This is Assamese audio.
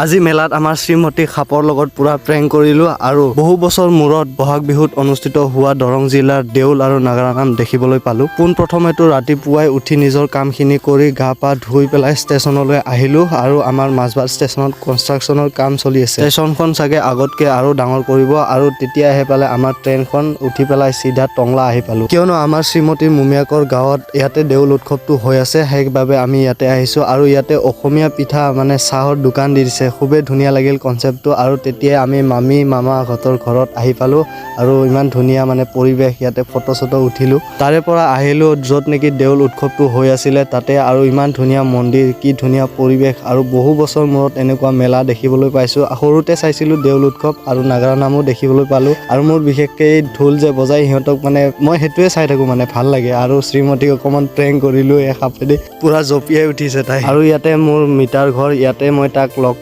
আজি মেলাত আমাৰ শ্ৰীমতী সাপৰ লগত পুৰা প্ৰেংক কৰিলোঁ আৰু বহু বছৰ মূৰত বহাগ বিহুত অনুষ্ঠিত হোৱা দৰং জিলাৰ দেউল আৰু নাগাৰা নাম দেখিবলৈ পালোঁ। পোনপ্ৰথমেতো ৰাতিপুৱাই উঠি নিজৰ কামখিনি কৰি গা পা ধুই পেলাই ষ্টেচনলৈ আহিলোঁ আৰু আমাৰ মাজবাট ষ্টেচনত কনষ্ট্ৰাকশ্যনৰ কাম চলি আছে। ষ্টেচনখন চাগে আগতকৈ আৰু ডাঙৰ কৰিব। আৰু তেতিয়া আহি পেলাই আমাৰ ট্ৰেইনখন উঠি পেলাই চিধা টংলা আহি পালোঁ, কিয়নো আমাৰ শ্ৰীমতী মুমিয়াকৰ গাঁৱত ইয়াতে দেউল উৎসৱটো হৈ আছে। সেইবাবে আমি ইয়াতে আহিছোঁ। আৰু ইয়াতে অসমীয়া পিঠা, মানে চাহৰ দোকান দি দিছে। খুবেই ধুনীয়া লাগিল কনচেপ্টটো। আৰু তেতিয়াই আমি মামী মামাহঁতৰ ঘৰত আহি পালোঁ আৰু ইমান ধুনীয়া মানে পৰিৱেশ, ইয়াতে ফটো চটো উঠিলোঁ। তাৰে পৰা আহিলোঁ য'ত নেকি দেউল উৎসৱটো হৈ আছিলে তাতে। আৰু ইমান ধুনীয়া মন্দিৰ, কি ধুনীয়া পৰিৱেশ! আৰু বহু বছৰ মূৰত এনেকুৱা মেলা দেখিবলৈ পাইছোঁ। সৰুতে চাইছিলোঁ দেউল উৎসৱ আৰু নাগাৰা নামো দেখিবলৈ পালোঁ। আৰু মোৰ বিশেষকৈ এই ঢোল যে বজাই সিহঁতক, মানে মই সেইটোৱে চাই থাকোঁ, মানে ভাল লাগে। আৰু শ্ৰীমতীক অকণমান প্ৰেংক কৰিলোঁ, এই সাপেদি পূৰা জঁপিয়াই উঠিছে তাই। আৰু ইয়াতে মোৰ মিতাৰ ঘৰ, ইয়াতে মই তাক লগ